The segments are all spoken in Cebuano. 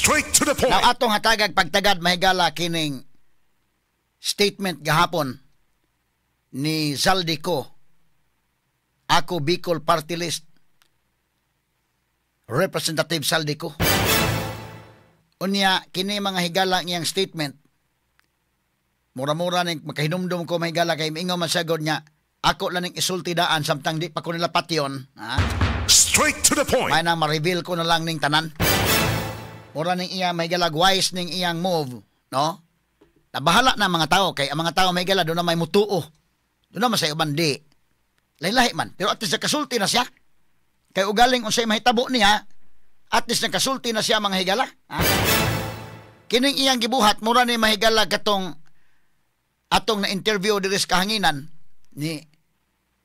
Straight to the point. Now atong hatagag pagtagad, mahigala, kining statement gahapon ni Zaldy Co, Ako Bicol Party List Representative Zaldy Co. Unya kini, mga higala, ngiyang statement, mura-mura ning makahinumdum ko, mahigala, kay miingon man sagod niya, ako lang ning isulti daan samtang di pa ko nila patyon, ha? Straight to the point. May nang ma-reveal ko na lang ning tanan. Mura ning iya, mahigala, wise ning iyang move, no? Nabahala na ang mga tao kay ang mga tao, mahigala, doon na may mutuo. Doon na man sa uban di. Lahi-lahi man. Pero at least nakasulti na siya. Kay ugaling unsay mahitabo niya, at least nakasulti na siya, mga higala. Ha? Kining iyang gibuhat, mura ni, mahigala, katong atong na-interview diri sa kahanginan ni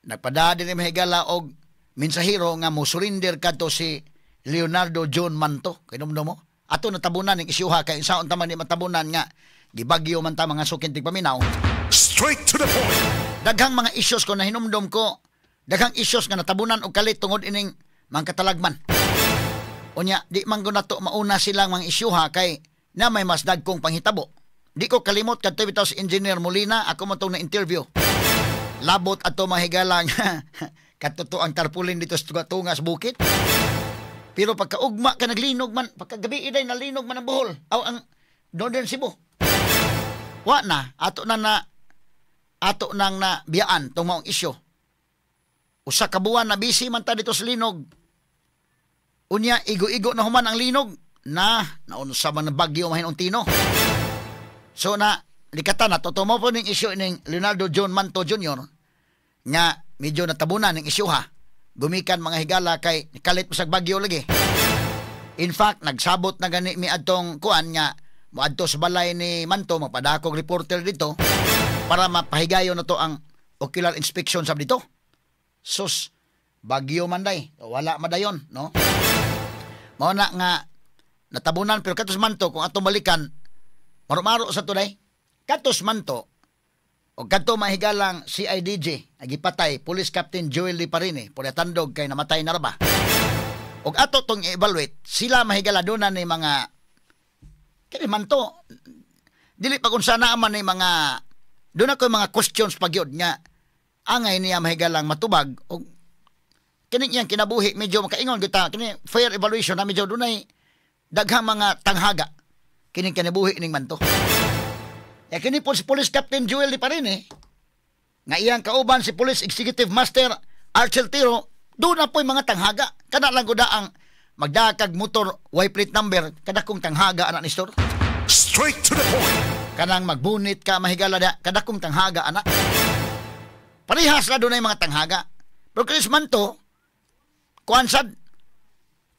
nagpada diri, mahigala, og mensahero nga mo surrender kadto si Leonardo John Manto. Kay mo ato natabunan ning isyuha kay saon ta man ni matabunan nga gibagyo man ta, mga suking tigpaminaw. Straight to the point. Daghang mga issues ko nahinumdom ko, daghang issues nga natabunan og kalit tungod ining mga katalagman. Unya di man gud nato mauna silang mga isyuha kay na may mas dagkong panghitabo. Di ko kalimot kadto bitaw si Engineer Molina, ako mo tong na interview labot ato, mahigalang kadto ang tarpaulin dito sa tunga sa bukid. Pero pagkaugma ka naglinog man, pagkagabi iday nalinog man ang Bohol aw ang Northern Cebu. Wa na ato na na ato nang na biyaan tong maong isyu. Usa ka buwan na busy man ta dito sa linog. Unya igo-igo na human ang linog na naunsa man ang bagyo mahinong tino. So na likatan na totoo mo po ning isyu ning Leonardo John Manto Jr. nga medyo natabunan ning isyu ha. Gumikan, mga higala, kay kalit mo sa bagyo lagi. In fact, nagsabot na gani mi adtong kuan nga moadto sa balay ni Manto, magpadakog reporter dito para mapahigayon na to ang ocular inspection sa dito. Sus, bagyo man day. Wala madayon, no? Mao na nga natabunan, pero katos Manto, kung atong balikan, marumaro sa tunay. Katos Manto o kadto, mahigalang CIDG ang gipatay, Police Captain Joel Liparine, tandog kay namatay na ra ba. Og ato tong i-evaluate sila, mahigala, doon ni mga kini Manto, dili pa kung sana man ni mga doon ako mga questions pa gyud nga angay niya, mahigalang, matubag. Og kini iyang kinabuhi, medyo makaingon kita kini fair evaluation na medyo dunay daghang mga tanghaga kini kinabuhi ning Manto. Ya kini po si Police Captain Joel Liparine nga iyang kauban si Police Executive Master Archel Tiro, doon na po'y mga tanghaga. Kana lang guda ang magdakag motor way plate number, kadakong tanghaga ana ni store. Straight to the point. Kanang magbunit ka, mahigala da, kadakong tanghaga ana. Parehas na doon ay mga tanghaga. Pero Chris Manto, kuan sad,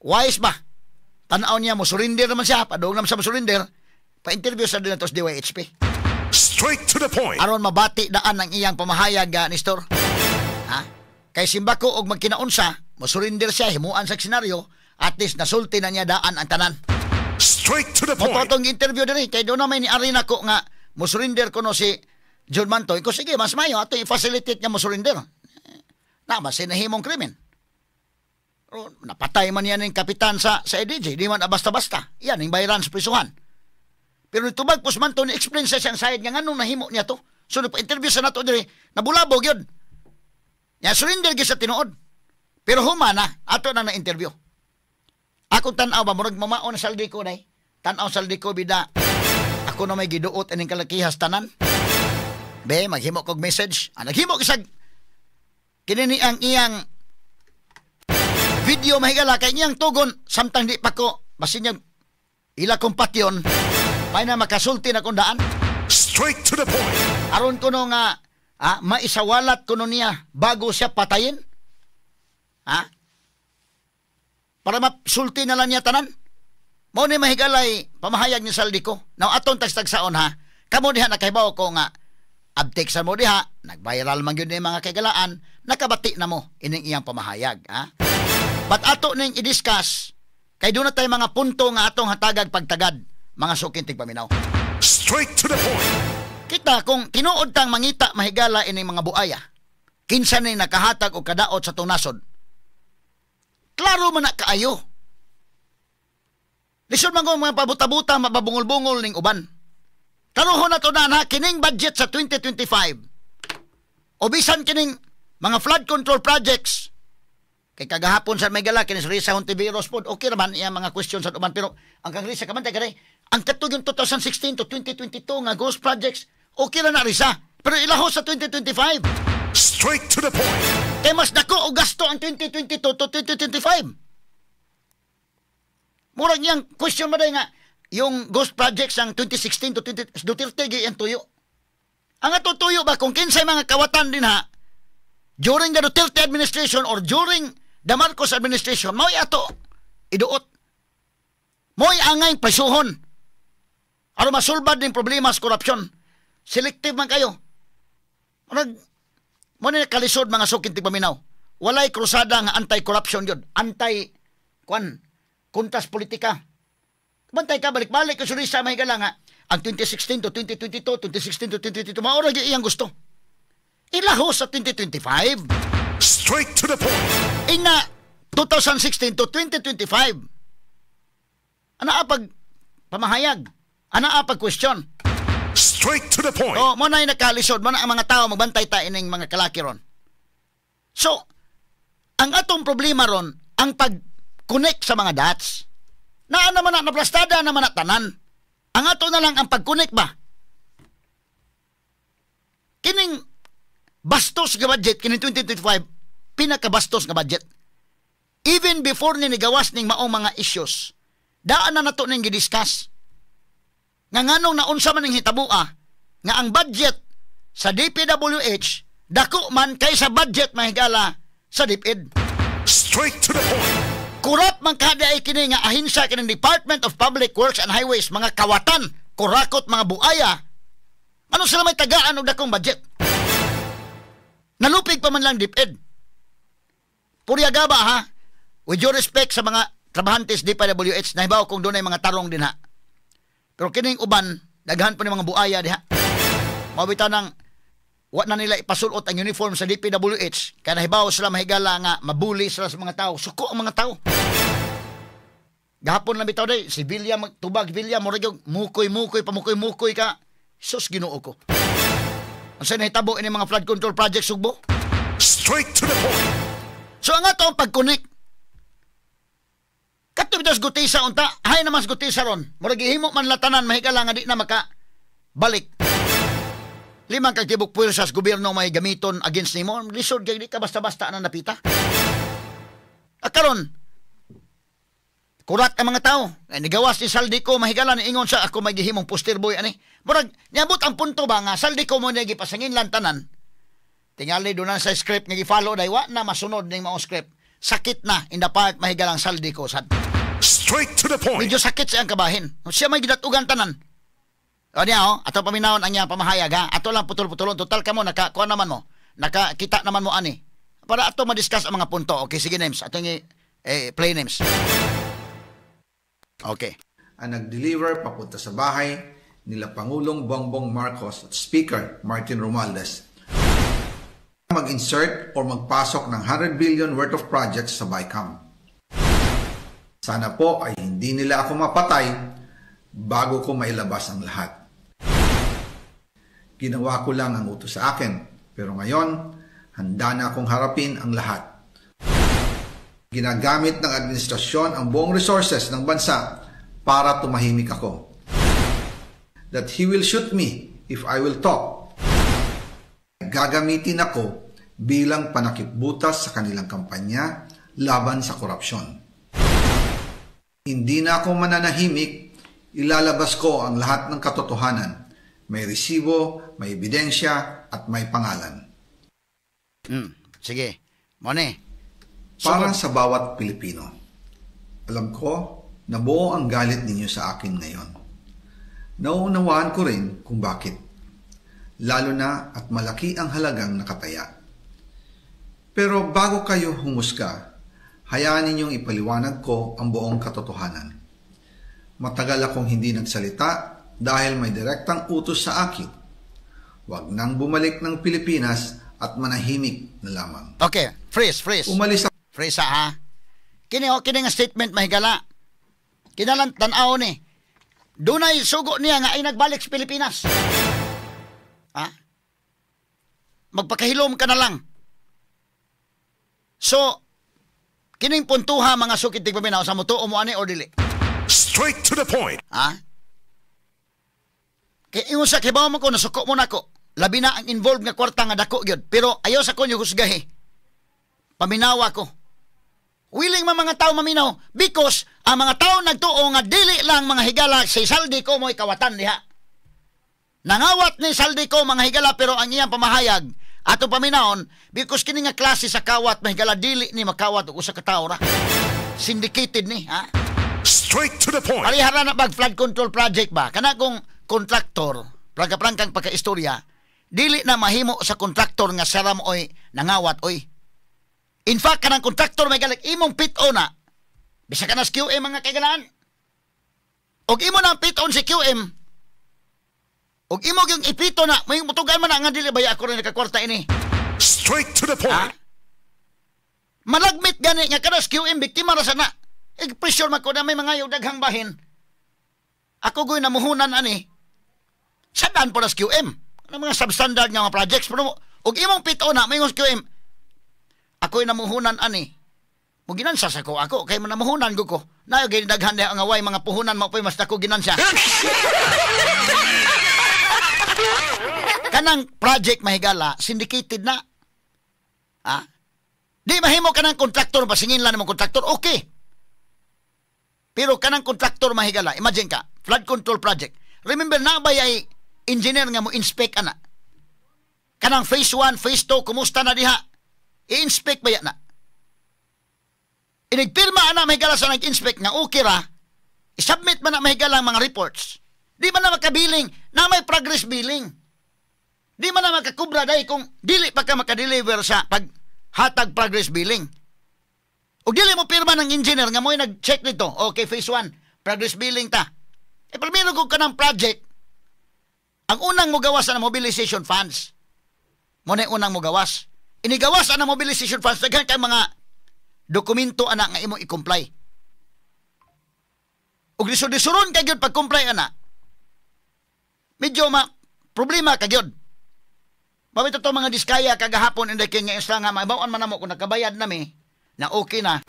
wise ba? Tanaw niya, mo surrender naman siya, padung naman siya mo surrender, pa-interview sa din sa DYHP. Straight to the point. Aron mabati daan ang iyang pamahayag, Nestor. Ha? Kay simbako og magkinaunsa, mo surrender siya, himuan sa senaryo, at least nasulti na niya daan ang tanan. Straight to the point. Mototong interview diri kay doon na may ni arena ko nga mo surrender kuno si John Manto. Ko sige, mas mayo ato i-facilitate nga mo surrender. Na mas sinahimong krimen. Pero napatay man yan ng kapitan sa EDJ, di man basta-basta. Yan ang bayaran sa prisuhan. Pero nitubag pos Manto, ni explain sa siyang side nga nganong nahimo niya to. So nagpa-interview sa nato diri, nabulabog yun. Ya surrender gyud sa tinuod. Pero humana ato na na-interview. Akong tan-aw ba, murag mamao na Zaldy Co day. Tan-aw Zaldy Co bida. Ako na may giduot ining kalakihas tanan. Be, maghimo kog message. Ah, naghimo kisag kini ni ang iyang video, mahigala, kay iyang tugon samtang di pa ko basin niya ila kong patyon may na makasulti na kong daan. Straight to the point. Aron kuno nga maisawalat kuno niya bago siya patayin. Ha? Para masulti na lang niya tanan. Mao ni, mahigalay, pamahayag ni Zaldy Co. Now atong tagstagsaon ha. Kamo diha nakahibaw ko nga abtik sa mo diha, nag-viral man gyud ni mga kagalaan, nakabati na mo ining iyang pamahayag, ha? But ato ning i-discuss kay doon na tayo mga punto nga atong hatagag pagtagad, mga suking tigpaminaw. Straight to the point. Kita kung tinuod tang mangita, mahigala, ining mga buaya. Kinsa ning nakahatag og kadaot sa tong nasod. Klaro man na kaayo. Lisod man kung mga pabuta-buta, mababungol-bungol ning uban. Karuhon na to na kining budget sa 2025. O bisan kining mga flood control projects. Kay kagahapon sa may gala, kining Risa Hontiveros pod, okay naman iya mga questions sa uban. Pero ang kang Risa, kamantay ka ang katug yung 2016 to 2022 nga ghost projects, okay na na Risa. Pero ilaho sa 2025. Straight to the point. Kay mas dako og gasto ang 2022 to 2025. Murag niyang question ba nga yung ghost projects ang 2016 to 20 Duterte gi ang tuyo. Ang ato tuyo ba kung kinsay mga kawatan din ha during the Duterte administration or during the Marcos administration, mao'y ato iduot. Mo'y angay presuhon. Aron masulbad ning problema sa korupsyon. Selective man kayo. Murag mo ni kalisod, mga suking tigpaminaw. Walay krusada nga anti-corruption yun. Anti kwan kuntas politika. Bantay ka, balik-balik ka sa may nga ang 2016 to 2022, 2016 to 2022, mao ra iyang gusto. Ilaho sa 2025. Straight to the point. Ina 2016 to 2025. Ana pag pamahayag? Ana pag question? Straight to the point. Oh, mo na yung nakalisod, mo na ang mga tao magbantay ta ining mga kalaki ron. So, ang atong problema ron, ang pag-connect sa mga dots. Naa naman na, naplastada naman na tanan. Ang ato na lang ang pag-connect ba? Kining bastos nga budget, kining 2025, pinakabastos nga budget. Even before ni nigawas ning maong mga issues, daan na nato ning gidiscuss. Nga nganong naunsa man ning hitabua, nga ang budget sa DPWH dako man kaysa budget, mahigala, sa DepEd. Straight to the point. Kurap man kada ay kini nga ahensiya kining Department of Public Works and Highways, mga kawatan, kurakot, mga buaya. Ano sila may tagaan og dakong budget? Nalupig pa man lang DepEd. Puryaga ba ha? With due respect sa mga trabahantes DPWH, nahibaw kung dunay mga tarong din ha. Pero kining uban, daghan pa ni mga buaya diha. Mao bitaw nang wa na nila ipasulot ang uniform sa DPWH kaya nahibaw sila, mahigala, nga mabuli sila sa mga tao. Suko ang mga tao. Gahapon lang bitaw day, si Villa tubag Villa mo yung mukoy-mukoy, pamukoy-mukoy ka. Sus, Ginoo ko. Unsa nahitabo ini mga flood control project Sugbo? Straight to the point. So ang ato ang pag-connect. Kato bitaw sa Guteza unta, hay naman sa Guteza ron. Murag gihimo man latanan, mahigala, nga di na maka balik. Limang kag tibok puwersa sa gobyerno may gamiton against nimo, lisod kay di ka basta-basta na napita. At karon, kurat ang mga tao. Ay, nigawas ni Zaldy Co, mahigala, ni ingon sa ako may gihimong poster boy ani. Murag niabot ang punto ba nga Zaldy Co mo na gipasanginlan tanan. Tingali doon na sa script nga gi-follow dahil wa na masunod ning mao script. Sakit na in the part, mahigalang Zaldy Co sad. Straight to the point. Medyo sakit siyang kabahin. Siya may gidatugan tanan. O niya oh, ato paminawon ang iyang pamahayag ha. Ato lang putol-putulon. Total kamo naka kuha naman mo. Nakakita naman mo ani. Para ato ma-discuss ang mga punto. Okay, sige names. Ato eh, play names. Okay. Ang nag-deliver papunta sa bahay nila Pangulong Bongbong Marcos at Speaker Martin Romualdez. Mag-insert or magpasok ng 100 billion worth of projects sa BICAM. Sana po ay hindi nila ako mapatay bago ko mailabas ang lahat. Ginawa ko lang ang utos sa akin, pero ngayon, handa na akong harapin ang lahat. Ginagamit ng administrasyon ang buong resources ng bansa para tumahimik ako. That he will shoot me if I will talk. Gagamitin ako bilang panakip-butas sa kanilang kampanya laban sa korupsyon. Hindi na ako mananahimik, ilalabas ko ang lahat ng katotohanan. May resibo, may ebidensya, at may pangalan. Sige. Mone. Para sa bawat Pilipino. Alam ko na buo ang galit ninyo sa akin ngayon. Nauunawaan ko rin kung bakit. Lalo na at malaki ang halagang nakataya. Pero bago kayo humusga, hayaan ninyong ipaliwanag ko ang buong katotohanan. Matagal akong hindi nagsalita dahil may direktang utos sa akin. Huwag nang bumalik ng Pilipinas at manahimik na lamang. Okay, freeze, freeze. Umalis Freeze ha. Kini oh, kini nga statement, mahigala. Kinalan tan-aw ni. Dunay sugo niya nga ay nagbalik sa Pilipinas. Ha? Magpakahilom ka na lang. So, kining puntuha, mga sukit tigpaminaw, sa mutuo mo ani or dili? Straight to the point. Ha? Kay ingon sa kibaw mo ko, nasuko mo nako. Labi na ang involved nga kwarta nga dako gyud. Pero ayaw sa konyo husgahi. Paminawa ko. Willing man mga tao maminaw because ang mga tao nagtuo nga dili lang, mga higala, si Zaldy Co mo'y kawatan diha. Nangawat ni Zaldy Co, mga higala, pero ang iyang pamahayag ato paminawon because kini nga klase sa kawat, mga higala, dili ni makawat og usa ka tawo ra. Syndicated ni, ha? Straight to the point. Parehara na bag flood control project ba? Kana kung kontraktor, prangka-prangkang pagkaistorya, dili na mahimo sa kontraktor nga sara mo oy nangawat oy. In fact, kanang kontraktor may galik imong pit-o na. Bisa ka na sa QM, mga kaigalaan. Og imo na pit-on si QM. Og imo yung ipito na, may mutugan man na nga dili ba ako rin nakakwarta ini. Straight to the point. Ha? Malagmit gani nga kada QM biktima ra sana. I-pressure man ko na may mga yung daghang bahin. Ako goy namuhunan ani. Sadaan po na sa QM. Ano mga substandard nga mga projects. Pero og imong pito na, may QM. Ako'y namuhunan ani. Mo ginansa sa ko ako kay namuhunan ko ko. Nayo gay daghan na ang away mga puhunan mo po'y mas dako ginansya. Kanang project, mahigala, syndicated na. Ha? Di mahimo kanang kontraktor, pasingin lang mo kontraktor, okay. Pero kanang kontraktor, mahigala, imagine ka, flood control project. Remember na ba ay engineer nga mo inspect ana? Kanang phase 1, phase 2, kumusta na diha? I-inspect ba yan na? Inigpirma ana, mahigala, sa nag-inspect nga okay ra, isubmit man na, mahigala, ang mga reports. Di man na makabiling na may progress billing. Di man na makakubra dahil kung dili pa ka makadeliver sa paghatag progress billing. O dili mo pirma ng engineer nga mo'y nag-check nito. Okay, phase 1, progress billing ta. E primero kung ka ng project, ang unang mo gawas ang mobilization funds. Mo na unang mo gawas. Inigawas ang mobilization funds, daghan kay mga dokumento ana nga imong i-comply. Ug lisod-lisuron ka gyud pag-comply ana. Medyo ma problema ka gyud. Mabito to mga diskaya kagahapon inday kay nga isla nga maibaw-an man namo kung nakabayad nami na okay na.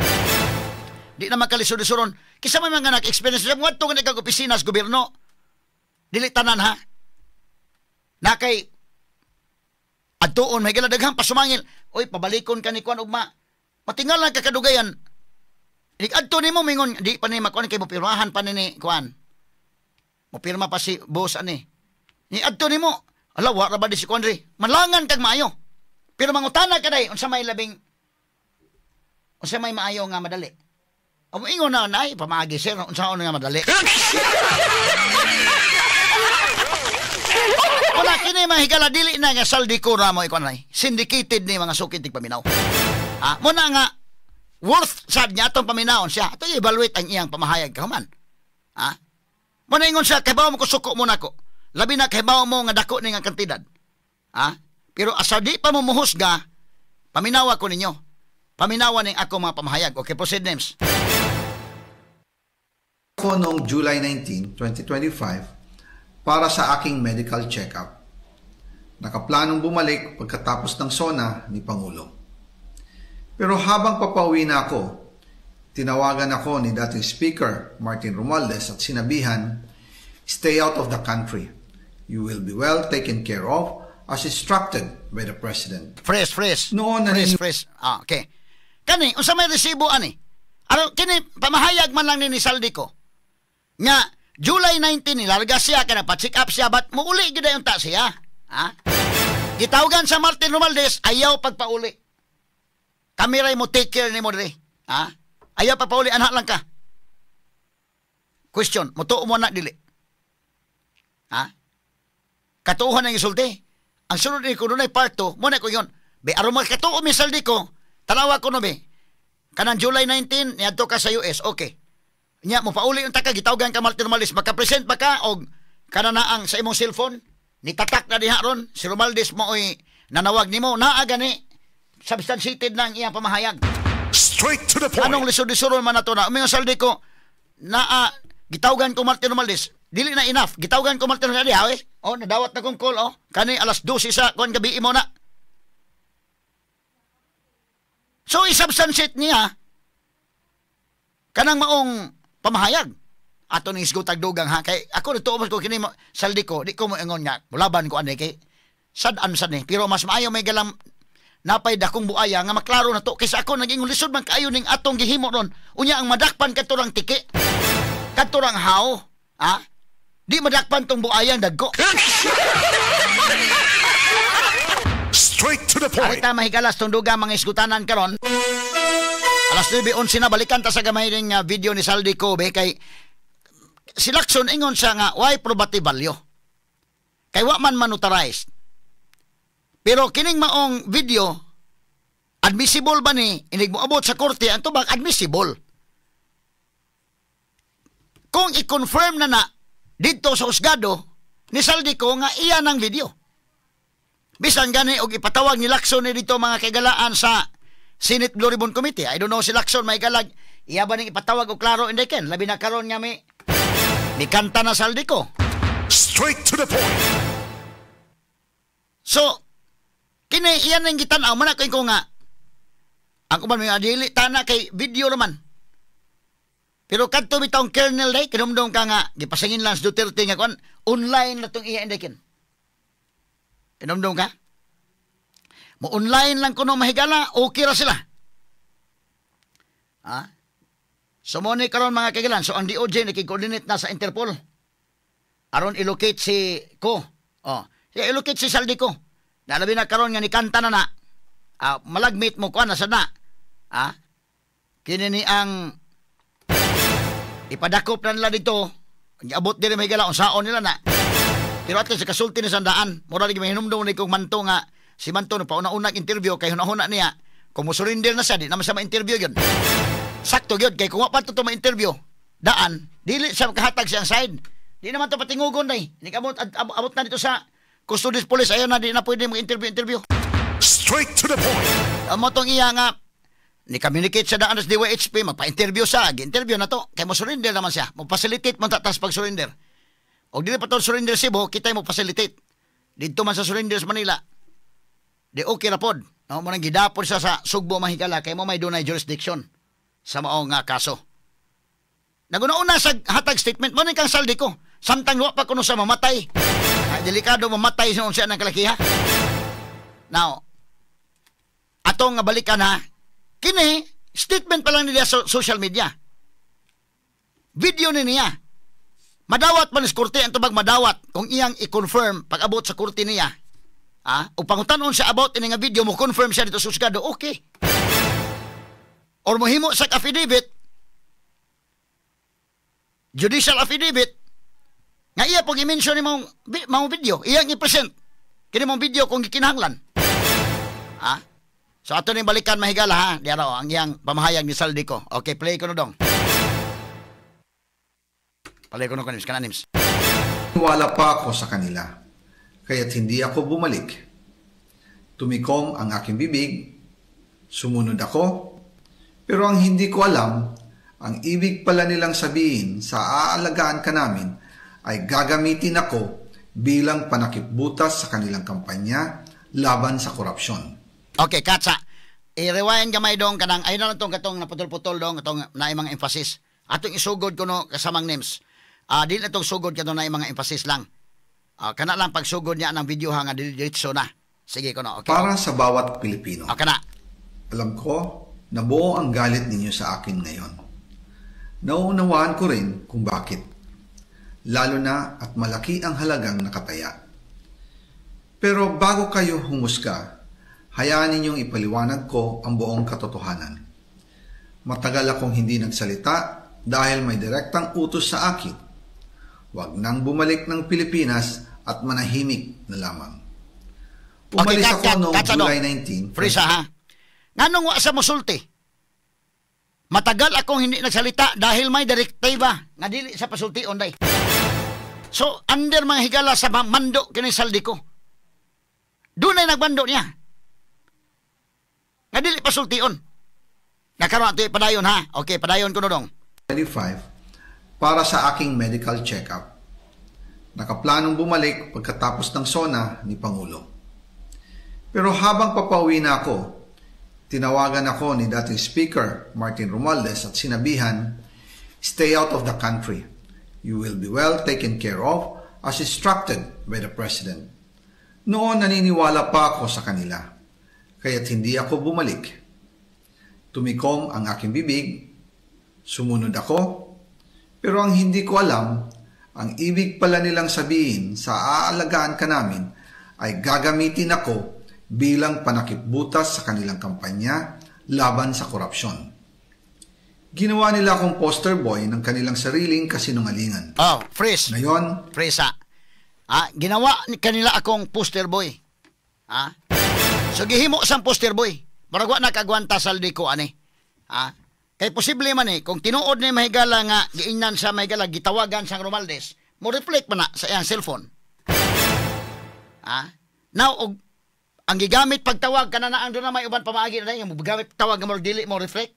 Di na makalisod-lisuron. Kisa may mga nag-experience sa mga nga kag opisina sa gobyerno. Dili tanan ha. Na kay adtuon may gala daghang pasumangil. Oy, pabalikon ka ni kuan ugma. Matingal lang kakadugayan. Adto nimo mingon di pa ni makuan kay mopirmahan pa ni kuan. Mopirma pa si boss ani. Ni adto nimo, ala wa ra ba di si kuan ri. Manlangan kag maayo. Pero mangutana ka day unsa may labing unsa may maayo nga madali. Amo ingon na nay pamaagi sir unsa nga madali. Wala kini mahigala dili na nga Zaldy Co ra mo ikuan nay. Syndicated ni mga sukit tigpaminaw. Ah, mo na nga worth sad niya atong paminawon siya. Ato evaluate ang iyang pamahayag kahuman. Ah? Mo na ingon siya kay bawo mo kusuko mo nako. Labi na kay bawo mo nga dako ni nga kantidad. Ah? Pero asa di pa mo muhusga, paminawa ko ninyo. Paminawa ning ako mga pamahayag. Okay, proceed names. Ako noong July 19, 2025 para sa aking medical check-up. Nakaplanong bumalik pagkatapos ng SONA ni Pangulo. Pero habang papauwi na ako, tinawagan ako ni dating Speaker Martin Romualdez at sinabihan, "Stay out of the country. You will be well taken care of as instructed by the President." Fresh, fresh. Noon na fresh, fresh. Ah, okay. Kani, unsa may resibo ani? Aron kini pamahayag man lang ni Zaldy Co. Nga July 19 nilarga siya kana pa-check up siya but muuli gyud ayon ta siya. Ha? Gitawagan sa Martin Romualdez ayaw pagpauli. Kami ray mo take care nimo diri. Ha? Ayaw pagpauli, anak lang ka. Question, mutuo mo na dili? Ha? Katuohan ang isulti. Ang sunod ni ko dunay part 2, mo na ko yon. Be aron makatuo mi Zaldy Co, tanawa ko no be. Kanang July 19 niadto ka sa US, okay. Nya mo pauli unta ka, gitawgan ka Martin Romualdez, makapresent ba ka og kananaang sa imong cellphone? Nitatak na diha ron si Romualdez mo oy nanawag nimo naa gani substantiated na ang iyang pamahayag. Straight to the point. Anong lisod-lisuron man nato na? Umingon Zaldy Co, Naa gitawgan ko Martin Romualdez, dili na enough. Gitawgan ko Martin Romualdez, ha, eh. Oh, nadawat na kong call, oh. Kani alas 12 sa kuan gabi mo na. So isubstantiate niya kanang maong pamahayag. Ato ning isgutag dugang ha kay ako nituo ko kini Zaldy Co, di ko moingon nga mulaban ko ani kay sad-an sad ni, pero mas maayo may galang napay dakong buaya nga maklaro na to kaysa ako naging lisod man kaayo ning atong gihimo ron. Unya ang madakpan kadto rang tiki, kadto rang haw, ha? Di madakpan tong buayang dagko. Straight to the point. Arita mahigalas tong dugang mga isgutanan karon. Alas 9:11 na, balikan ta sa gamay ning video ni Zaldy Co be kay si Lacson ingon siya nga why probative value. Kay wa man manotarized. Pero kining maong video admissible ba ni inig moabot sa korte ang tubag admissible. Kung i-confirm na na didto sa husgado ni Zaldy Co nga iya ng video. Bisan gani og ipatawag ni Lacson ni dito mga kaigalaan sa Senate Blue Ribbon Committee. I don't know si Lacson may galag iya ba ning ipatawag og klaro inday ken labi na karon nga may mikanta na Zaldy Co. Straight to the point. So kini iyan ning gitan-aw man ako ko nga ang uban mga dili tana kay video naman. Pero kadto bitawng Colonel day kinumdum ka nga gipasingin lang sa Duterte nga kuan online na tong iya inday ken. Kinumdum ka? Mo online lang kuno mahigala, okay ra sila. Ha? So mo ni karon mga kaigilan, so ang DOJ nakikoordinate na sa Interpol. Aron i-locate si Co. Oh, i-locate si Zaldy Co. Nalabi na karon nga nikanta na na. Malagmit mo kuan na sa na. Ha? Kini ni ang ipadakop na nila dito. Giabot diri mahigala unsaon nila na. Pero at least kasulti ni sandaan, mura lagi mahinumdum ni kong Manto nga si Manto no pauna-unang interview kay hunahuna niya kung mo-surrender na siya di naman siya ma-interview yun. Sakto gyud kay kung wa pa to ma-interview daan dili siya makahatag siyang side. Di naman to patingugon day. Ni abot na dito sa custody police ayon na di na pwede mag-interview. Straight to the point. Amo tong iya nga ni communicate siya daan sa DYHP magpa-interview siya, gi-interview na to kay mo surrender naman siya. Mo facilitate mo tatas pag surrender. Og dili pa to surrender Cebu, kitay mo facilitate. Didto man sa surrender sa Manila. Di okay ra pod. No, mo nang gidapon siya sa Sugbo mahigala kay mo may dunay jurisdiction sa mao nga kaso. Naguna-una sa hatag statement mo ni kang Zaldy Co. Samtang wa pa kuno sa mamatay. Ay, delikado mamatay sa unsa ng kalakiha. Now, atong nga balikan ha. Kini statement pa lang niya sa social media. Video ni niya. Madawat man sa korte ang tubag madawat kung iyang i-confirm pag-abot sa korte niya. Ah, o pangutanon siya about ini nga video mo confirm siya dito sa husgado, okay. Or mohimo sa affidavit, judicial affidavit, nga iya pong i-mention ni mong video, iyang i-present kini mong video kung gikinahanglan. Ah? So ato ning balikan mahigala ha, di araw ang iyang pamahayag ni Zaldy Co. Okay, play ko no dong. Play ko no kanims kananims. Wala pa ako sa kanila, kaya't hindi ako bumalik. Tumikom ang aking bibig, sumunod ako, pero ang hindi ko alam, ang ibig pala nilang sabihin sa aalagaan ka namin ay gagamitin ako bilang panakipbutas sa kanilang kampanya laban sa korupsyon. Okay, katsa. I-rewind gamay dong kanang, ayun na lang tong katong naputol-putol dong, katong naay mga emphasis. Atong isugod ko no kasamang names. Di na itong sugod katong naay mga emphasis lang. Kana lang pagsugod niya ng video ha nga diretso na. Sige ko no. Okay. Para sa bawat Pilipino. Okay na. Alam ko na buo ang galit ninyo sa akin ngayon. Nauunawaan ko rin kung bakit. Lalo na at malaki ang halagang nakataya. Pero bago kayo humusga, hayaan ninyong ipaliwanag ko ang buong katotohanan. Matagal akong hindi nagsalita dahil may direktang utos sa akin. Huwag nang bumalik ng Pilipinas at manahimik na lamang. Umalis okay, ako noong July 19. Frisa ha? Nganong wa sa musulti? Matagal akong hindi nagsalita dahil may direktiba nga dili sa pasultion day. So, under mga higala sa mando kini Zaldy Co. Dunay nagbando niya. Nga dili pasultion. Nakaroon ito padayon ha. Okay, padayon ko dong. 25, para sa aking medical check-up. Nakaplanong bumalik pagkatapos ng SONA ni Pangulo. Pero habang papauwi na ako, tinawagan ako ni dating Speaker Martin Romualdez at sinabihan, "Stay out of the country. You will be well taken care of as instructed by the President." Noon, naniniwala pa ako sa kanila, kaya't hindi ako bumalik. Tumikom ang aking bibig, sumunod ako, pero ang hindi ko alam, ang ibig pala nilang sabihin sa aalagaan ka namin ay gagamitin ako bilang panakip-butas sa kanilang kampanya laban sa korupsyon. Ginawa nila akong poster boy ng kanilang sariling kasinungalingan. Oh, freeze. Ngayon, Freeze ha. Ah, ginawa ni kanila akong poster boy. Ah? So gihimo sang poster boy. Murag wa nakagwanta Zaldy Co ani. Ah? Kay posible man eh, kung tinuod ni mahigala nga giingnan sa mahigala, gitawagan sang Romualdez, mo reflect man na sa iyang cellphone. Ah? Now og ang gigamit pagtawag kana na ang doon na may uban pamaagi na yung gamit tawag nga mo dili mo reflect.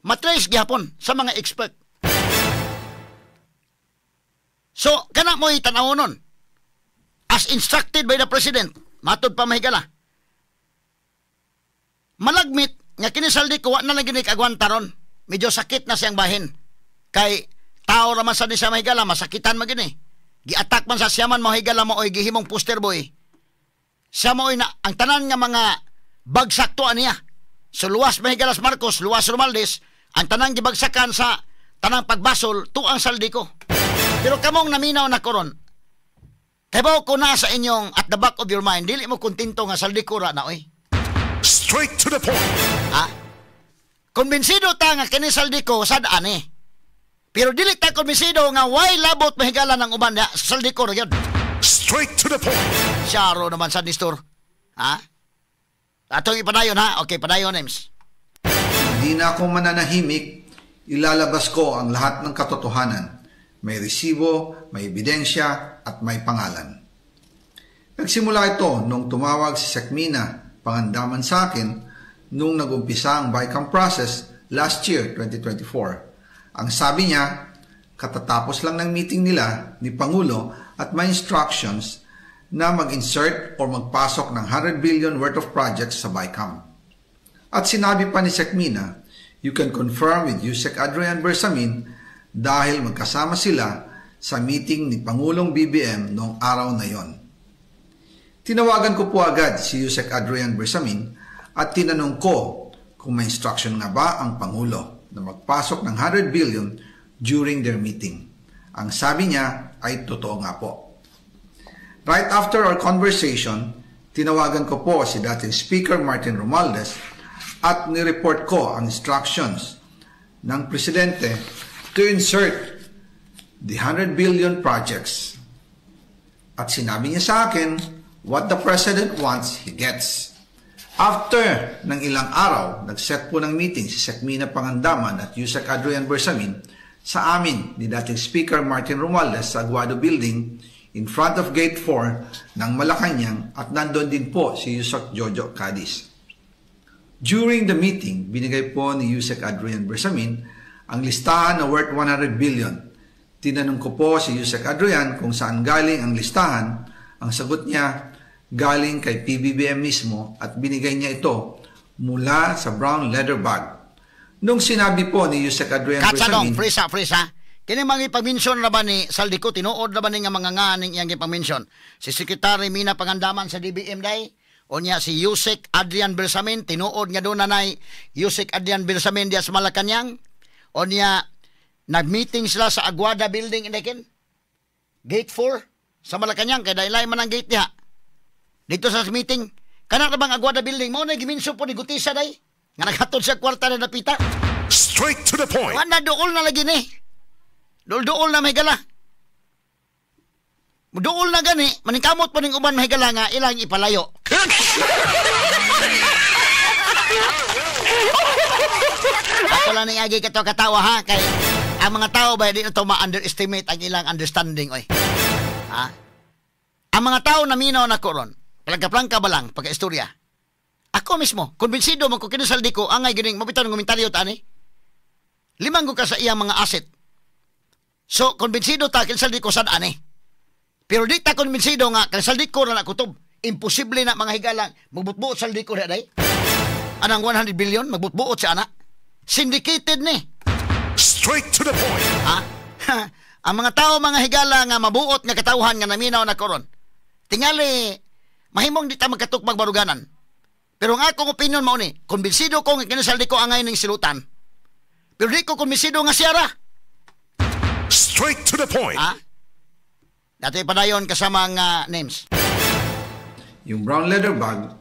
Matrace gihapon sa mga expert. So, kana mo tan-awon nun. As instructed by the President, matod pa mahigala. Malagmit nga kini Zaldy Co wa na lang gini kagwanta ron. Medyo sakit na siyang bahin. Kay tao raman sa ni siya mahigala, masakitan man gini. Gi-attack man sa siya man mahigala mo oy gihimong poster boy. Siya mo na ang tanan nga mga bagsak to niya. So luwas mahigalas Marcos, luwas Romualdez, ang tanang gibagsakan sa tanang pagbasol tuang Zaldy Co. Pero kamong naminaw na koron, kay ba ko na sa inyong at the back of your mind, dili mo kontento nga Zaldy Co ra na oy. Straight to the point. Ha? Kumbinsido ta nga kini Zaldy Co sad ani. Pero dili ta kumbinsido nga why labot mahigala ng uban na Zaldy Co ra gyud. Straight to the point. Syaro naman sa Nestor. Ha? Atong ipadayon ha. Okay, padayon, Ems. Hindi na ako mananahimik, ilalabas ko ang lahat ng katotohanan. May resibo, may ebidensya, at may pangalan. Nagsimula ito nung tumawag si Sec Mina Pangandaman sa akin nung nag-umpisa ang BICAM process last year, 2024. Ang sabi niya, katatapos lang ng meeting nila ni Pangulo at may instructions na mag-insert or magpasok ng 100 billion worth of projects sa BICAM. At sinabi pa ni Sec Mina, "You can confirm with Usec Adrian Bersamin dahil magkasama sila sa meeting ni Pangulong BBM noong araw na yon." Tinawagan ko po agad si Usec Adrian Bersamin at tinanong ko kung may instruction nga ba ang Pangulo na magpasok ng 100 billion during their meeting. Ang sabi niya ay totoo nga po. Right after our conversation, tinawagan ko po si dating Speaker Martin Romualdez at nireport ko ang instructions ng Presidente to insert the 100 billion projects. At sinabi niya sa akin, "What the President wants, he gets." After ng ilang araw, nag-set po ng meeting si Sec Mina Pangandaman at Usec Adrian Bersamin sa amin ni dating Speaker Martin Romualdez sa Aguado Building in front of Gate 4 ng Malacanang at nandun din po si Usec Jojo Cadiz. During the meeting, binigay po ni Usec Adrian Bersamin ang listahan na worth 100 billion. Tinanong ko po si Usec Adrian kung saan galing ang listahan. Ang sagot niya, galing kay PBBM mismo at binigay niya ito mula sa brown leather bag. Nung sinabi po ni Usec Adrian Katsadong, Bersamin, freeze ha, freeze ha. Kini mga ipag-mention na ba ni Zaldy Co, tinuod na ba ni nga mga nganing iyang ipag-mention? Si Secretary Mina Pangandaman sa DBM day, o niya si Usec Adrian Bersamin, tinuod nga doon nanay Usec Adrian Bersamin diya sa Malacanang, o niya nag-meeting sila sa Aguada Building in Gate 4 sa Malacanang, kay dahil man ang gate niya. Dito sa meeting, kana na bang Aguada Building, mao na giminso po ni Gutisa day, nga naghatod siya kwarta na napita. Straight to the point. Wala, duol na lagi ni. Duol-duol na mahigala. Duol na gani, maningkamot pa ning uban mahigala nga ilang ipalayo. Ako lang ning agi kato katawa ha, kay ang mga tao ba di na to ma-underestimate ang ilang understanding oy. Ha? Ang mga tao na minaw na koron, plangka-plangka ba lang pagka-istorya. Ako mismo, kumbinsido man ko kini Zaldy Co angay gining mabitaw ng komentaryo tani. Limang ko ka sa iyang mga asset. So, kumbinsido ta kini Zaldy Co sad ani. Pero di ta kumbinsido nga kani Zaldy Co ra na kutob. Imposible na, mga higala, magbutbuot Zaldy Co day. Anang 100 billion magbutbuot siya ana. Syndicated ni. Straight to the point. Ha? Ang mga tao, mga higala, nga mabuot nga katawhan nga naminaw na koron. Tingali mahimong di ta magkatukmag, baruganan. Pero ang akong opinion mao ni, kumbinsido ko nga kini Zaldy Co angay ning silutan. Pero di ko kumbinsido nga siya ra. Straight to the point. Ha? Dati padayon kasama ang names. Yung brown leather bag,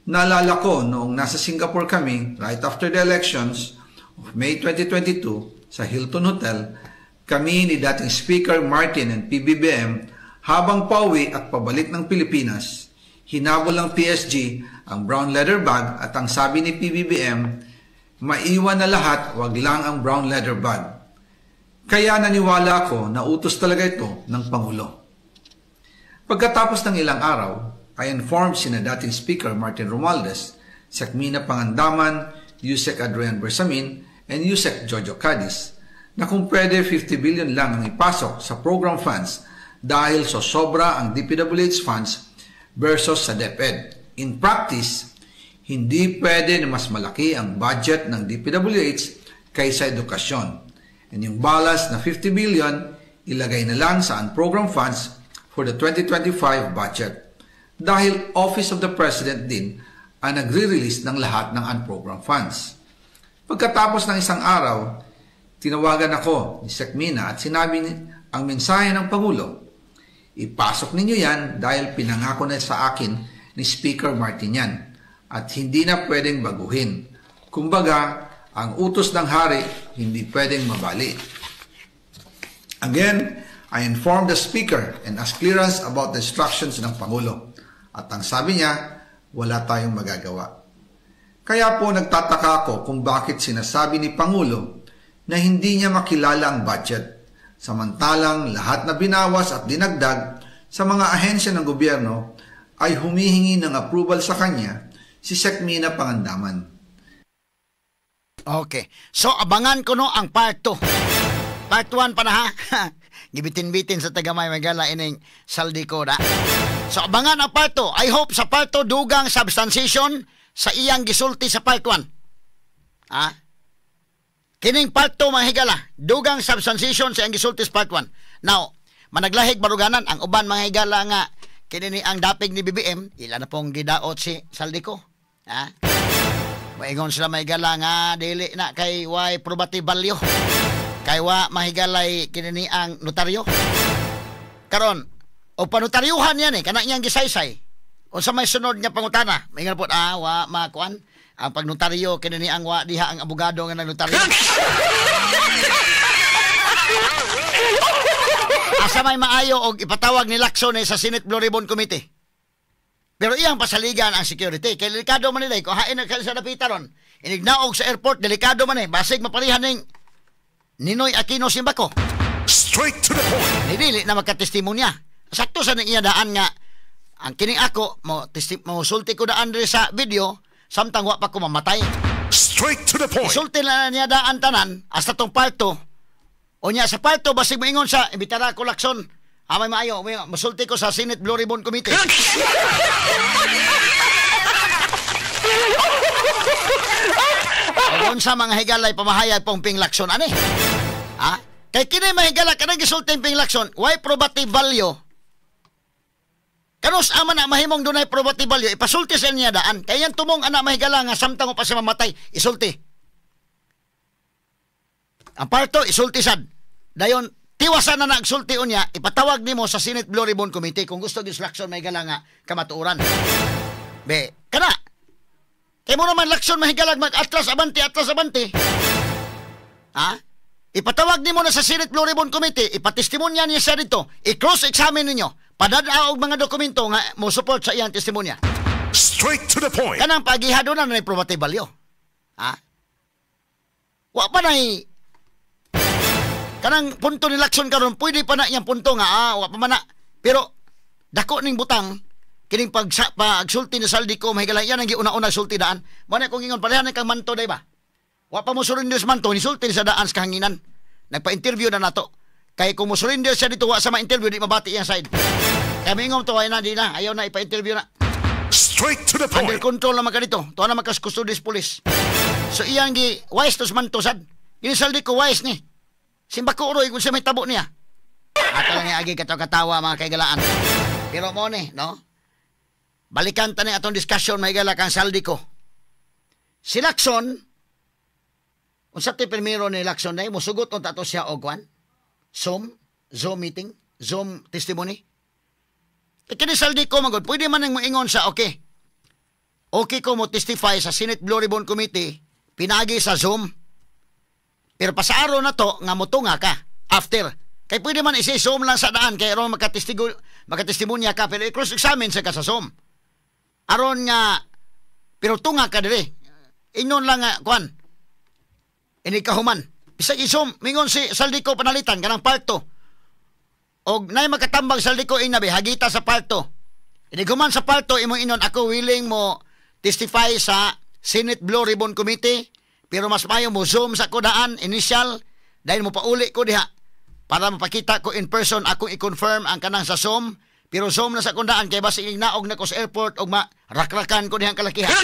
naalala ko noong nasa Singapore kami right after the elections of May 2022 sa Hilton Hotel, kami ni dating Speaker Martin and PBBM habang pauwi at pabalik ng Pilipinas. Hinabol ng PSG ang brown leather bag at ang sabi ni PBBM, "Maiwan na lahat, wag lang ang brown leather bag." Kaya naniwala ako na utos talaga ito ng Pangulo. Pagkatapos ng ilang araw, I informed sina dating Speaker Martin Romualdez, Sec Mina Pangandaman, Usec Adrian Bersamin, and Usec Jojo Cadiz na kung pwede 50 billion lang ang ipasok sa program funds dahil sosobra ang DPWH funds versus sa DepEd. In practice, hindi pwede na mas malaki ang budget ng DPWH kaysa edukasyon. And yung balance na 50 billion, ilagay na lang sa unprogrammed funds for the 2025 budget. Dahil Office of the President din ang nagre-release ng lahat ng unprogrammed funds. Pagkatapos ng isang araw, tinawagan ako ni Sec Mina at sinabi ang mensahe ng Pangulo. "Ipasok ninyo yan dahil pinangako na sa akin ni Speaker Martin yan at hindi na pwedeng baguhin. Kumbaga, ang utos ng hari hindi pwedeng mabali." Again, I informed the Speaker and asked clearance about the instructions ng Pangulo. At ang sabi niya, "Wala tayong magagawa." Kaya po nagtataka ako kung bakit sinasabi ni Pangulo na hindi niya makilala ang budget. Samantalang lahat na binawas at dinagdag sa mga ahensya ng gobyerno ay humihingi ng approval sa kanya, si Sec Mina Pangandaman. Okay. So, abangan ko no ang part 2. Part 1 pa na ha. Gibitin-bitin sa tagamay magala ining Zaldy Co da. So, abangan ang part 2. I hope sa part 2 dugang substantiation sa iyang gisulti sa part 1. Ha? Kining part 2, mga higala, dugang substantiation sa iyang gisulti sa part 1. Now, managlahig, baruganan, ang uban, mga higala, nga kini ni ang dapig ni BBM, ila na pong gidaot si Zaldy Co. Ha? Maingon sila, mahigala, nga dili na kay way probative value. Kay wa mahigalay kini ni ang notaryo. Karon, o panotaryuhan yan eh, kana iyang gisaysay. Unsa may sunod nga pangutana? Maingon po, wa makuan. Ang pagnotaryo kini ni ang wa diha ang abogado nga nagnotaryo. Asa may maayo og ipatawag ni Lacson eh sa Senate Blue Ribbon Committee. Pero iyang pasaligan ang security. Kay delikado man nila eh. Kung hain na sa dapita ron, inignaog sa airport, delikado man eh. Basig maparihan ning Ninoy Aquino Simbako. Straight to the point. Ni dili na magkatestimonya. Sakto sa ning iya daan nga ang kining ako mo testi mo sulti ko daan diri sa video samtang wa pa ko mamatay. Straight to the point. Isulti na niya daan tanan hasta tong part 2. Unya sa part 2 basig moingon sa imbitara ko Lacson. Amay maayo, musulti ko sa Senate Blue Ribbon Committee. O unsa mga higalay pamahayag pong Ping Lacson ani? Ha? Kay kini mahigala kanang gisulti Ping Lacson, why probative value? Kanus ama na mahimong dunay probative value, ipasulti sa niya daan. Kay yan tumong ana mahigala nga samtang pa siya mamatay, isulti. Ang parto isulti sad. Dayon tiwasan na nagsulti unya, ipatawag nimo sa Senate Blue Ribbon Committee kung gusto gyud Lacson mahigala nga kamatuoran. Be, kana. Kay mo naman Lacson mahigalag mag-atras abante, atras abante. Ha? Ipatawag nimo na sa Senate Blue Ribbon Committee, ipatestimonya niya siya dito, i-cross-examine ninyo, padad-a og mga dokumento nga mo support sa iyang testimonya. Straight to the point. Kanang pagihado na na probative value. Ha? Wa pa na'y kanang punto ni Lacson karon, pwede pa na iyang punto nga wa pa man na. Pero dako ning butang kining pagsulti ni Zaldy Co mahigala yan ang giuna-una sulti daan. Mo na kung ingon parehan kang manto day ba? Wa pa mo surrender sa manto, nisulti sa daan sa kahanginan. Nagpa-interview na nato. Kay kung mo-surrender siya dito, wa sa ma-interview, di mabati iyang side. Kaya mingom to, ay na, di na. Ayaw na, ipa-interview na. Straight to the Under point. Control na ka dito. Tuwa na magkas custodies police. So iyang gi, wise to manto sad. Gini Zaldy Co wise ni. Simbako roy kung siya may tabo niya. Ato lang agi katawa-katawa, mga kaigalaan. Pero mo ni, no? Balikan ta ni atong discussion, may gala, kang Zaldy Co. Si Lacson, unsa ti primero ni Lacson na musugot unta to siya og kwan? Zoom meeting, Zoom testimony. Kay kini Zaldy Co magod, pwede man nang moingon sa okay. Okay ko mo testify sa Senate Blue Ribbon Committee pinagi sa Zoom. Pero pasaaro na to nga motunga ka after. Kay pwede man isi-Zoom lang sa daan kay aron makatestigo makatestimonya ka pero i-cross examine sa ka sa Zoom. Aron nga pero tunga ka dire. Ingon lang nga kuan. Ini kahuman. Bisag i-Zoom, mingon si Zaldy Co panalitan kanang part 2. Og nay makatambag Zaldy Co ing nabi hagita sa part 2. Ini human sa part 2 imong inon, "Ako willing mo testify sa Senate Blue Ribbon Committee pero mas mayo mo Zoom sa ko daan initial dahil mo pauli ko diha para mapakita ko in person akong i-confirm ang kanang sa Zoom, pero Zoom na sa kundaan kay basi naog na ko sa airport og ma-rakrakan ko dihang kalakihan."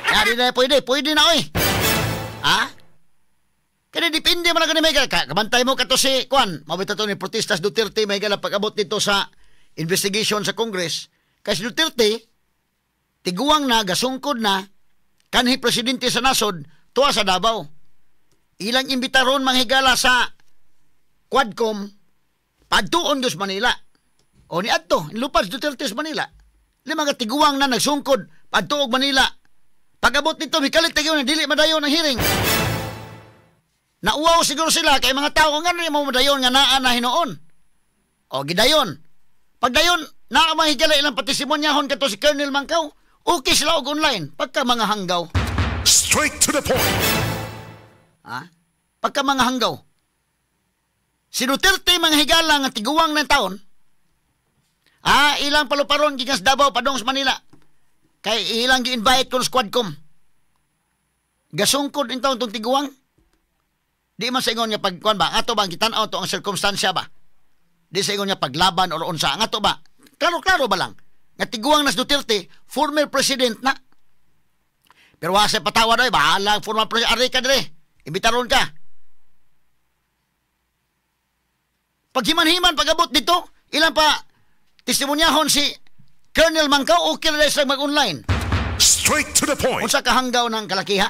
Ya, di na pwede, pwede na oy. Ha? Kaya depende man lang ni Michael. Kabantay mo kato si Kwan. Mabita to ni protestas Duterte may gala pag-abot dito sa investigation sa Congress. Kasi Duterte, tiguang na, gasungkod na, kanhi presidente sa nasod, tuwa sa Davao. Ilang imbitaron manghigala sa Quadcom, padtuon dos Manila. O ni adto, lupad Duterte sa Manila. Lima ka tiguang na nagsungkod, padtuog Manila. Pag-abot nito, mikalit tayo na dili madayon ang hearing. Nauwaw siguro sila kay mga tao nga mo madayon nga naa na hinuon. O gidayon. Pagdayon, naa mga higala ilang patisimonyahon kato si Colonel Mangkaw. Okay sila og online pagka mga hanggaw. Straight to the point. Ha? Pagka mga hanggaw. Si Duterte mga higala nga tiguang ng taon. Ah, ilang paluparon gikas Davao padong sa Manila. Kay ilang gi-invite kon Squadcom. Gasungkod in taon tong tiguang. Di man sa ingon nga pagkuan ba, ato ba ang gitan-aw to ang sirkumstansya ba? Di sa ingon nga paglaban or unsa, ang ato ba? Klaro-klaro ba lang? Nga tiguang nas Duterte, former president na. Pero wa sa patawad oy, bahala former president, ari ka dire. Imbitaron ka. Paghiman-himan pag-abot dito, ilang pa testimonyahon si Colonel Mangkaw, okay na sila mag-online. Straight to the point. Unsa kahanggaw ng kalakiha?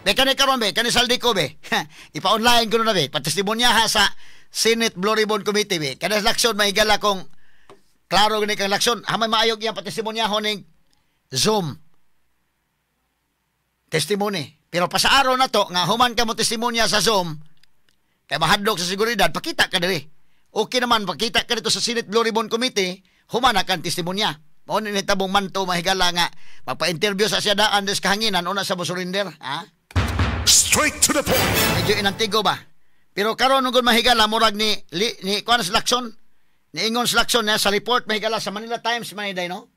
Be, kani karon be, kani Zaldy Co be. Ipa-online ko na be, patestimonyaha sa Senate Blue Ribbon Committee be. Kani Lacson mahigala kong klaro gani kang Lacson, hamay maayog iyang patestimonyaho ning Zoom testimony. Pero pasaaro na to nga human ka mo testimonya sa Zoom kay mahadlok sa seguridad, pakita ka diri. Okay naman pakita ka dito sa Senate Blue Ribbon Committee, human na kang testimonya. Mao ni tabong manto mahigala nga magpa-interview sa siya daan des kahanginan una sa mo surrender, ha? Straight to the point. Medyo inantigo ba? Pero karon ug mahigala murag ni kuan sa Lacson, niingon sa Lacson niya sa report mahigala sa Manila Times man day, no?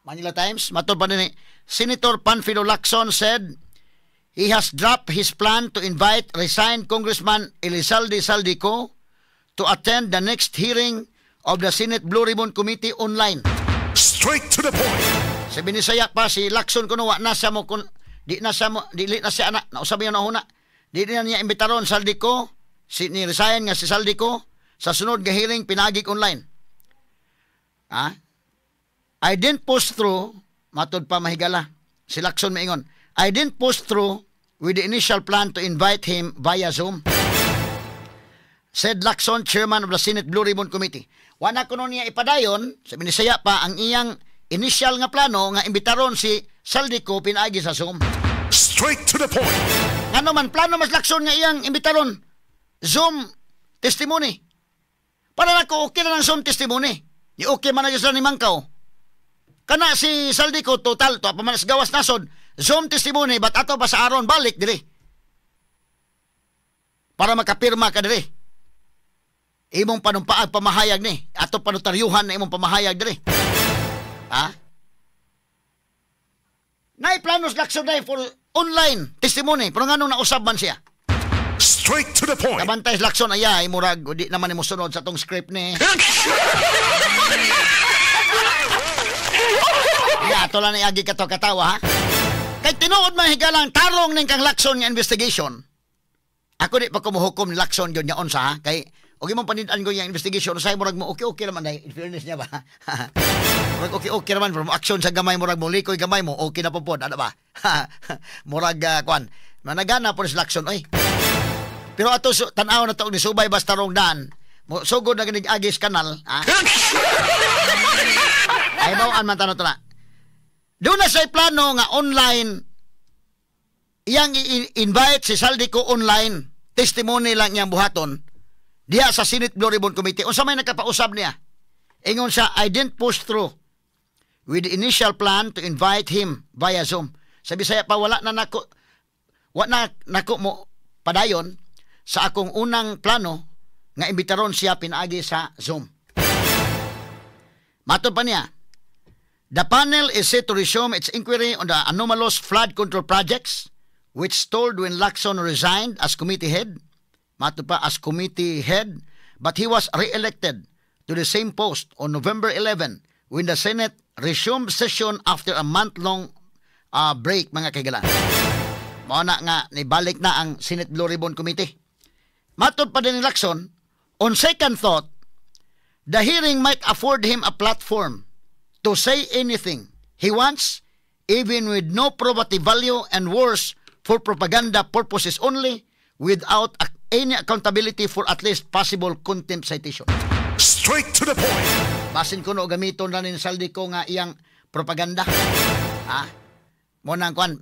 Manila Times matod pa ni Senator Panfilo Lacson said he has dropped his plan to invite resigned Congressman Elizalde Zaldy Co to attend the next hearing of the Senate Blue Ribbon Committee online. Straight to the point. Sa binisaya pa si Lacson kuno wa na siya mo kun di na siya mo dili na siya ana nausab niya na dili na niya imbitaron Zaldy Co si ni resign nga si Zaldy Co sa sunod nga hearing pinagig online. Ha? I didn't push through, matod pa mahigala si Lacson maingon, I didn't push through with the initial plan to invite him via Zoom, said Lacson, chairman of the Senate Blue Ribbon Committee. Wala kuno niya ipadayon, sa binisaya pa ang iyang initial nga plano nga imbitaron si Zaldy Co pinaagi sa Zoom. Straight to the point. Ngano man plano mas Lacson nga iyang imbitaron Zoom testimony. Para nako okay na ng Zoom testimony. Di okay man na ni Mangkaw. Kana si Zaldy Co total to pa man sa gawas nasod Zoom testimony but ato pa sa aron balik diri. Para makapirma ka diri. Imong panumpaag pamahayag ni ato panotaryuhan na imong pamahayag diri. Ha? Nay planos Lacson day for Online testimony, pero nganong nausab man siya? Straight to the point. Kabantay Lacson ay murag di naman nimo sunod sa tong script ni. Ya, ato lang ni agi kato katawa ha. Kay tinuod man higalang tarong ning kang Lacson nga investigation. Ako di pa ko mohukom ni Lacson gyud nga unsa ha, kay og imong panid-an ko yung investigation usay murag mo okay okay raman dai, in fairness niya ba. Murag okay okay raman pero mo action sa gamay, murag mo likoy gamay mo okay na po pod ano ba. Murag kuan managana po si Lacson oy. Pero ato tan-aw na to ni subay basta rong daan. Mo sugod na ganig agis kanal, ha? Ay bawaan man tanong to na. Doon na sa'y plano nga online iyang i-invite si Zaldy Co online testimony lang niyang buhaton diha sa Senate Blue Ribbon Committee. Unsa may nakapausab niya? Ingon siya, "I didn't push through with the initial plan to invite him via Zoom." Sa Bisaya pa, wala na nako, wa na nako mo padayon sa akong unang plano nga imbitaron siya pinaagi sa Zoom. Matod pa niya, "The panel is set to resume its inquiry on the anomalous flood control projects which stalled when Lacson resigned as committee head." Matod pa, as committee head, but he was re-elected to the same post on November 11 when the Senate resumed session after a month-long break, mga kaigalan. Mao na nga nibalik na ang Senate Blue Ribbon Committee. Matod pa din ni Lacson, on second thought, the hearing might afford him a platform to say anything he wants, even with no probative value and worse, for propaganda purposes only, without any accountability for at least possible contempt citation. Straight to the point. Basin ko no gamiton na ni Zaldy Co nga iyang propaganda. Ha? Mo nang kuan.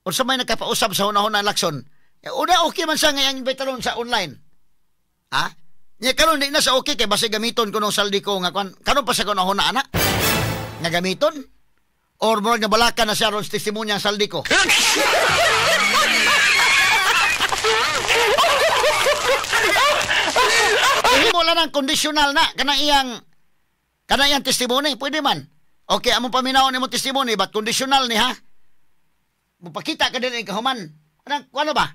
Unsa may nakapausab sa hunahuna Lacson? Eh, una okay man siya nga iyang imbitaron sa online. Ha? Nya karon di na sa okay kay basi gamiton ko nung Zaldy Co nga kuan. Karon pa sa hunahuna ana nga gamiton? Or murag nabalakan na siya ron sa testimonya ang Zaldy Co. Himo lang ang conditional na kanang iyang testimony, pwede man. Okay, among paminawon nimo testimony but conditional ni ha. Mopakita ka din kahuman. Kanang kuano ba?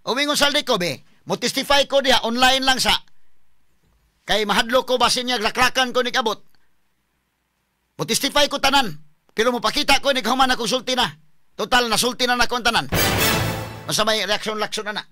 Umingon Zaldy Co be, mo testify ko diha online lang sa. Kay mahadlok ko basin niya rakrakan ko ni kabot. Mo testify ko tanan, pero mopakita ko ni kahuman akong sulti na. Total nasulti na nako ang tanan. Unsa may reaksyon Lacson na na?